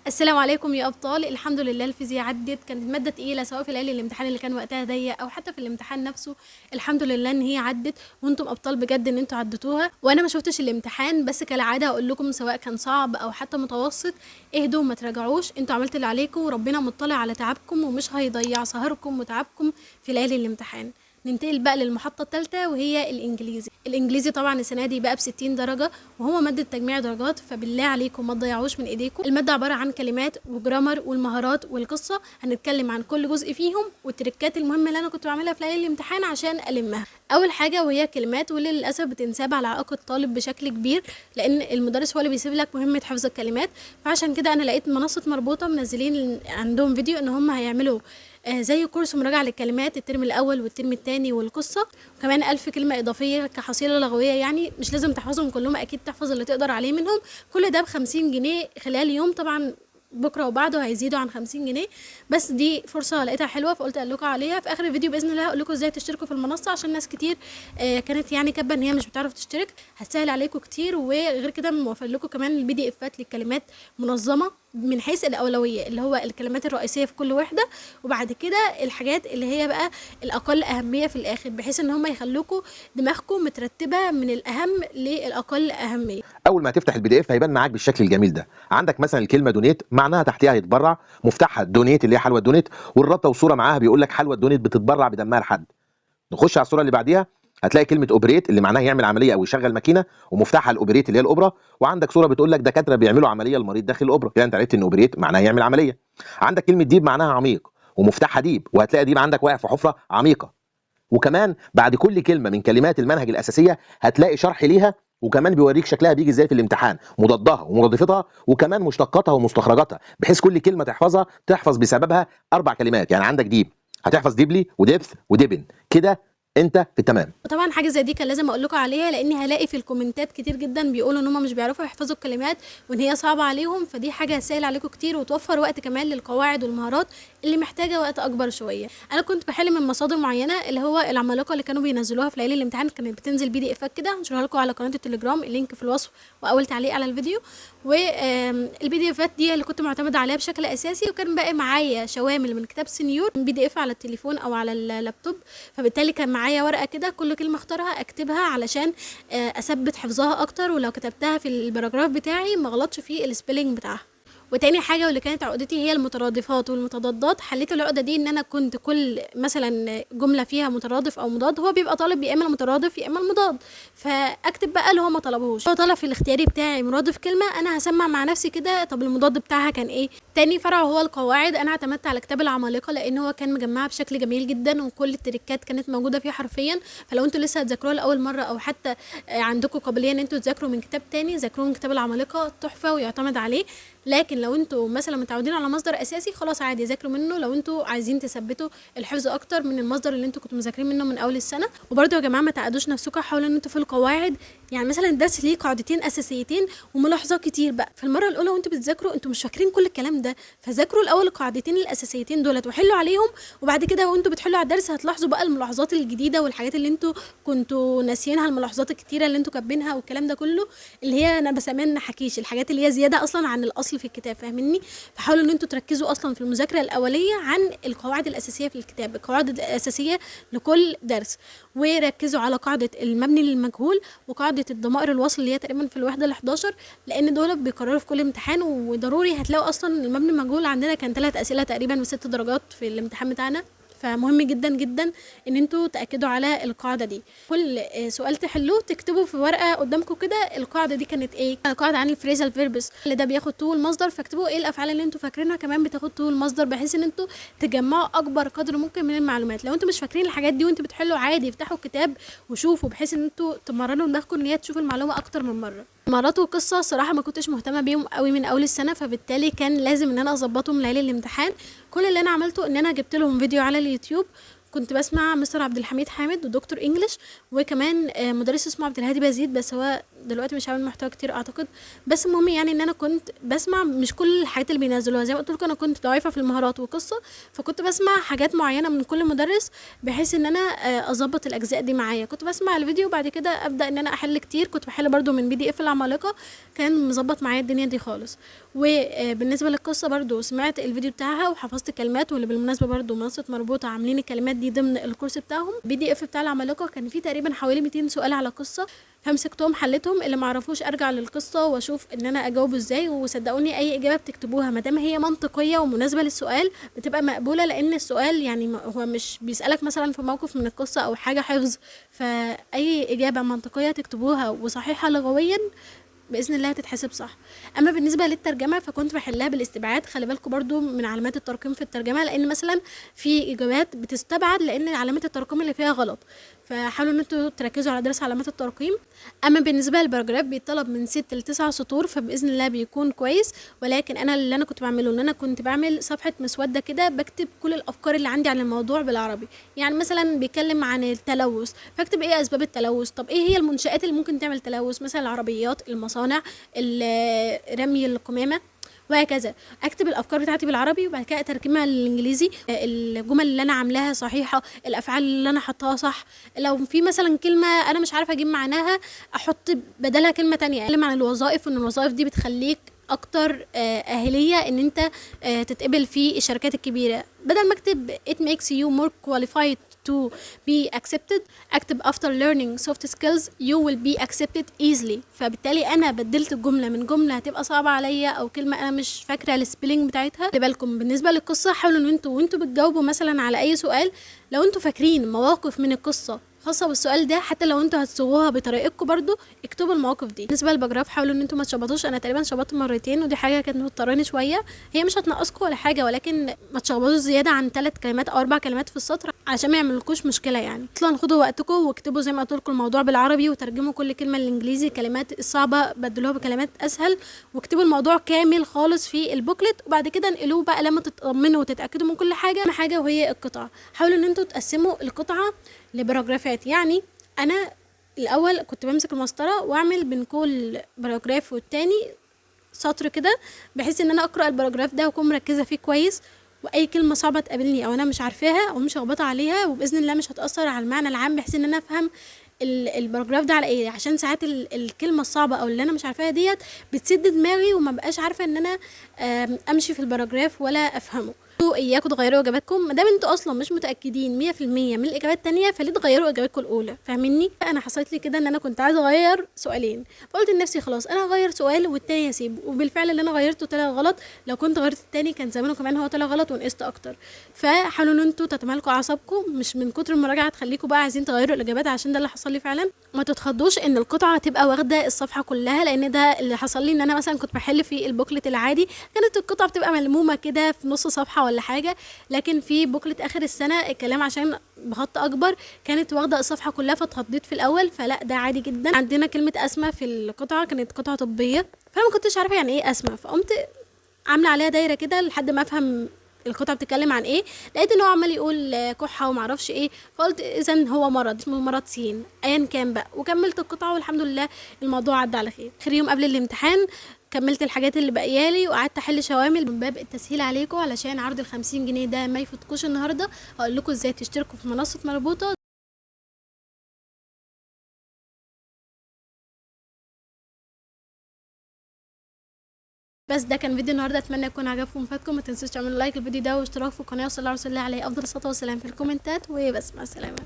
السلام عليكم يا ابطال. الحمد لله الفيزياء عدت، كانت مادة تقيلة سواء في ليالي الامتحان اللي كان وقتها ضيق او حتى في الامتحان نفسه. الحمد لله ان هي عدت، وانتم ابطال بجد ان انتوا عدتوها. وانا ما شفتش الامتحان، بس كالعادة هقول لكم سواء كان صعب او حتى متوسط، اهدوا وما تراجعوش، انتوا عملتوا اللي عليكم وربنا مطلع على تعبكم ومش هيضيع سهركم وتعبكم في ليالي الامتحان. ننتقل بقى للمحطة الثالثة وهي الإنجليزي. الإنجليزي طبعا السنة دي بقى ب60 درجة، وهو مادة تجميع درجات، فبالله عليكم ما تضيعوش من إيديكم. المادة عبارة عن كلمات و grammar والمهارات والقصة، هنتكلم عن كل جزء فيهم والتريكات المهمة اللي أنا كنت بعملها في ليالي الامتحان عشان ألمها. أول حاجة وهي كلمات، واللي للأسف بتنساب على عاتق الطالب بشكل كبير، لأن المدرس هو اللي بيسيب لك مهمة حفظ الكلمات. فعشان كده أنا لقيت منصة مربوطة منزلين عندهم فيديو إن هم هيعملوا زي كورس مراجعة للكلمات الترم الأول والترم الثاني والقصة، وكمان 1000 كلمة إضافية كحصيلة لغوية، يعني مش لازم تحفظهم كلهم، أكيد تحفظ اللي تقدر عليه منهم. كل ده ب50 جنيه خلال يوم، طبعا بكرة وبعده هيزيدوا عن 50 جنيه، بس دي فرصة لقيتها حلوة فقلت أقول لكم عليها. في آخر الفيديو بإذن الله هقول لكم إزاي تشتركوا في المنصة، عشان ناس كتير كانت كاتبة إن هي مش بتعرف تشترك، هتسهل عليكم كتير. وغير كده موفر لكم كمان ال PDF ات للكلمات منظمة من حيث الأولوية، اللي هو الكلمات الرئيسية في كل وحدة، وبعد كده الحاجات اللي هي بقى الأقل أهمية في الآخر، بحيث إن هم يخلوكوا دماغكم مترتبة من الأهم للأقل أهمية. أول ما هتفتح ال PDF هيبان معاك بالشكل الجميل ده. عندك مثلا الكلمة donate معناها تحتها يتبرع، مفتاحها donate اللي هي حلوى الدونيت، والرابطة وصورة معاها بيقول لك حلوى الدونيت بتتبرع بدمها لحد. نخش على الصورة اللي بعديها هتلاقي كلمة operate اللي معناها يعمل عملية أو يشغل ماكينة، ومفتاحها ال operate اللي هي الأوبرا، وعندك صورة بتقول لك دكاترة بيعملوا عملية للمريض داخل الأوبرا، يعني أنت عرفت إن operate معناها يعمل عملية. عندك كلمة deep معناها عميق، ومفتاحها deep، وهتلاقي ديب عندك واقع في حفرة عميقة. وكمان بعد كل كلمة من كلمات المنهج الأساسية هتلاقي شرح ليها، وكمان بيوريك شكلها بيجي ازاي في الامتحان، مضادها ومرادفتها، وكمان مشتقاتها ومستخرجاتها، بحيث كل كلمة تحفظها تحفظ بسببها 4 كلمات. يعني عندك deep هتحفظ deeply و depth و deepen، كده انت في التمام. وطبعا حاجة زي دي كان لازم اقول لكم عليها، لاني هلاقي في الكومنتات كتير جدا بيقولوا ان هم مش بيعرفوا يحفظوا الكلمات وان هي صعبة عليهم، فدي حاجة هتسهل عليكم كتير وتوفر وقت كمان للقواعد والمهارات اللي محتاجه وقت اكبر شوية. انا كنت بحل من مصادر معينة اللي هو العمالقة اللي كانوا بينزلوها في ليالي الامتحان، كانت بتنزل PDF ات كده، هنشرها لكم على قناة التليجرام، ال link في الوصف واول تعليق على الفيديو. وال PDF ات دي اللي كنت معتمدة عليها بشكل اساسي، وكان باقي معايا شوامل من كتاب سنيور PDF على التليفون او على اللابتوب، فبالتالي كان معايا ورقة كده كل كلمة اختارها اكتبها علشان اثبت حفظها اكتر، ولو كتبتها في ال paragraph بتاعي ما غلطش في ال spelling بتاعها. وتاني حاجة واللي كانت عقدتي هي المترادفات والمتضادات. حليت العقدة دي ان انا كنت كل مثلا جملة فيها مترادف او مضاد، هو بيبقى طالب يا اما المترادف يا اما المضاد، فاكتب بقى اللي هو ما طلبهوش. هو طلب في الاختياري بتاعي مرادف كلمة، انا هسمع مع نفسي كده طب المضاد بتاعها كان ايه. تاني فرع هو القواعد، انا اعتمدت على كتاب العمالقة لان هو كان مجمعها بشكل جميل جدا وكل التريكات كانت موجودة فيه حرفيا، فلو انتوا لسه هتذاكروها لاول مرة او حتى عندكم قابلية ان انتوا تذاكروا من كتاب تاني، ذاكروه من كتاب العمالقة، تحفة ويعتمد عليه. لكن لو انتوا مثلا متعودين على مصدر اساسي خلاص عادي ذاكروا منه، لو انتوا عايزين تثبتوا الحفظ اكتر من المصدر اللي انتوا كنتوا مذاكرين منه من اول السنة. وبرده يا جماعة ما تعقدوش نفسكم، حاولوا ان انتوا في القواعد، يعني مثلا الدرس ليه قاعدتين اساسيتين وملاحظات كتير بقى، في المرة الاولى وانتوا بتذاكروا انتوا مش فاكرين كل الكلام ده، فذاكروا الاول القاعدتين الاساسيتين دولت وحلوا عليهم، وبعد كده وانتوا بتحلوا على الدرس هتلاحظوا بقى الملاحظات الجديدة والحاجات اللي انتوا كنتوا ناسيينها، الملاحظات الكتيرة اللي انتوا كاتبينها والكلام ده كله اللي هي انا بسميها النحاكيش، الحاجات اللي هي زيادة اصلا عن الاصل في الكتاب، فاهميني؟ فحاولوا ان انتوا تركزوا اصلا في المذاكرة الاولية عن القواعد الاساسية في الكتاب، القواعد الاساسية لكل درس، وركزوا على قاعدة المبني للمجهول وقاعدة الضمائر الوصل اللي هي تقريبا في الوحدة ال11، لان دول بيكرروا في كل امتحان، وضروري هتلاقوا اصلا المبني المجهول عندنا كان 3 اسئلة تقريبا و6 درجات في الامتحان بتاعنا، فمهم جدا جدا ان انتوا تاكدوا على القاعدة دي. كل سؤال تحلوه تكتبوا في ورقة قدامكم كده القاعدة دي كانت ايه. القاعدة عن ال phrasal verbs اللي ده بياخد to المصدر، فاكتبوا ايه الافعال اللي انتوا فاكرينها كمان بتاخد to المصدر، بحيث ان انتوا تجمعوا اكبر قدر ممكن من المعلومات. لو انتوا مش فاكرين الحاجات دي وانتوا بتحلوا عادي افتحوا الكتاب وشوفوا، بحيث ان انتوا تمرنوا دماغكم ان هي تشوف المعلومة اكتر من مرة. مهارات وقصة صراحة ما كنتش مهتمة بيهم قوي من اول السنة، فبالتالي كان لازم ان انا اظبطهم ليالي الامتحان. كل اللي انا عملته ان انا جبت لهم فيديو على اليوتيوب، كنت بسمع مستر عبد الحميد حامد ودكتور انجلش، وكمان مدرس اسمه عبد الهادي بازيد، بس هو دلوقتي مش عامل محتوى كتير اعتقد، بس المهم يعني ان انا كنت بسمع مش كل الحاجات اللي بينزلوها. زي ما قلت لكم انا كنت ضعيفة في المهارات وقصه، فكنت بسمع حاجات معينة من كل مدرس بحيث ان انا اظبط الاجزاء دي معايا. كنت بسمع الفيديو وبعد كده ابدا ان انا احل كتير. كنت بحل برده من PDF العمالقه، كان مظبط معايا الدنيا دي خالص. وبالنسبة للقصة برده سمعت الفيديو بتاعها وحفظت الكلمات، واللي بالمناسبة برده منصة مربوطة عاملين الكلمات دي ضمن الكورس بتاعهم. PDF بتاع العمالقة كان فيه تقريبا حوالي 200 سؤال على قصة، فمسكتهم حلتهم. اللي معرفوش ارجع للقصة واشوف ان انا اجاوبه ازاي. وصدقوني اي اجابه بتكتبوها ما دام هي منطقية ومناسبة للسؤال بتبقى مقبولة، لان السؤال يعني هو مش بيسالك مثلا في موقف من القصة او حاجة حفظ، فاي اجابه منطقية تكتبوها وصحيحه لغويا باذن الله هتتحسب صح. اما بالنسبة للترجمة فكنت بحلها بالاستبعاد. خلي بالكم برضو من علامات الترقيم في الترجمة، لان مثلا في اجابات بتستبعد لان علامة الترقيم اللي فيها غلط، فحاولوا ان انتوا تركزوا على درس علامات الترقيم. اما بالنسبة لل paragraph بيطلب من 6 ل 9 سطور، فباذن الله بيكون كويس. ولكن انا اللي انا كنت بعمله ان انا كنت بعمل صفحة مسودة كده بكتب كل الافكار اللي عندي عن الموضوع بالعربي. يعني مثلا بيتكلم عن التلوث، فاكتب ايه اسباب التلوث، طب ايه هي المنشآت اللي ممكن تعمل تلوث، مثلا العربيات، المصانع، رمي القمامة، وهكذا. اكتب الافكار بتاعتي بالعربي وبعد كده اترجمها للانجليزي، الجمل اللي انا عاملاها صحيحه، الافعال اللي انا حطاها صح. لو في مثلا كلمة انا مش عارفه اجيب معناها احط بدلها كلمة تانية. اتكلم عن الوظائف وان الوظائف دي بتخليك اكتر اهليه ان انت تتقبل في الشركات الكبيرة. بدل ما اكتب it makes you more qualified to be accepted، اكتب after learning soft skills you will be accepted easily. فبالتالي انا بدلت الجملة من جملة هتبقى صعبة عليا او كلمة انا مش فاكره ال spelling بتاعتها. خلي بالكم بالنسبة للقصة، حاولوا ان انتوا وانتوا بتجاوبوا مثلا على اي سؤال لو انتوا فاكرين مواقف من القصة خاصة بالسؤال ده، حتى لو انتوا هتصوغوها بطريقتكم برضو اكتبوا المواقف دي. بالنسبة لل paragraph حاولوا ان انتوا ما تشخبطوش. انا تقريبا شخبطت مرتين ودي حاجة كانت مضطراني شوية، هي مش هتنقصكم ولا حاجة، ولكن ما تشخبطوش زيادة عن 3 كلمات او 4 كلمات في السطر عشان ما يعملكوش مشكلة. يعني اصلا خدوا وقتكم واكتبوا زي ما قلت لكم الموضوع بالعربي وترجموا كل كلمة للانجليزي، الكلمات الصعبة بدلوها بكلمات اسهل، واكتبوا الموضوع كامل خالص في ال booklet، وبعد كده انقلوه بقى لما تطمنوا وتتاكدوا من كل حاجة. حاجة وهي القطعة، حاولوا ان انتوا تقسموا القطعة ل paragraphات. يعني انا الاول كنت بمسك المسطره واعمل بين كل paragraph والتاني سطر كده، بحيث ان انا اقرا ال paragraph ده واكون مركزه فيه كويس، واي كلمة صعبة تقابلني او انا مش عارفاها او مش هخبط عليها، وباذن الله مش هتاثر على المعنى العام، بحيث ان انا افهم ال paragraph ده على ايه. عشان ساعات الكلمة الصعبة او اللي انا مش عارفاها ديت بتسد دماغي وما بقاش عارفه ان انا امشي في ال paragraph ولا افهمه. اياكم تغيروا اجاباتكم ما دام انتوا اصلا مش متاكدين 100% من الاجابات التانية، فليه تغيروا اجاباتكم الاولى؟ فاهميني؟ انا حصلت لي كده ان انا كنت عايزه اغير سؤالين، فقلت لنفسي خلاص انا هغير سؤال والتاني هسيبه، وبالفعل اللي انا غيرته طلع غلط. لو كنت غيرت التاني كان زمانه كمان هو طلع غلط ونقصت اكتر. فحاولوا ان انتوا تتمالكوا اعصابكم، مش من كتر المراجعة تخليكم بقى عايزين تغيروا الاجابات، عشان ده اللي حصل لي فعلا. ما تتخضوش ان القطعة تبقى واخده الصفحة كلها، لان ده اللي حصل لي. ان انا مثلا كنت بحل في ال booklet العادي كانت القطعة بتبقى ملمومه كده في نص صفحة ولا حاجة، لكن في booklet اخر السنة الكلام عشان بخط اكبر كانت واخده الصفحة كلها، فاتخضيت في الاول. فلا ده عادي جدا. عندنا كلمة asthma في القطعة كانت قطعه طبية، فانا ما كنتش عارفه يعني ايه asthma، فقمت عامله عليها دايرة كده لحد ما افهم القطعة بتتكلم عن ايه. لقيت ان هو عمال يقول كحه وما اعرفش ايه، فقلت اذا هو مرض اسمه مرض سين ايا كان بقى، وكملت القطعة والحمد لله الموضوع عدى على خير. اخر يوم قبل الامتحان كملت الحاجات اللي باقيالي وقعدت احل شوامل من باب التسهيل عليكم، علشان عرض ال 50 جنيه ده ما يفوتكوش. النهارده هقول لكم ازاي تشتركوا في منصة مربوطة. بس ده كان فيديو النهارده، اتمنى يكون عجبكم وفادكم. ما تنسوش تعملوا like للفيديو ده واشتراك في القناة، وصلى الله على رسول الله عليه افضل الصلاة والسلام في ال commentات، وبس مع السلامة.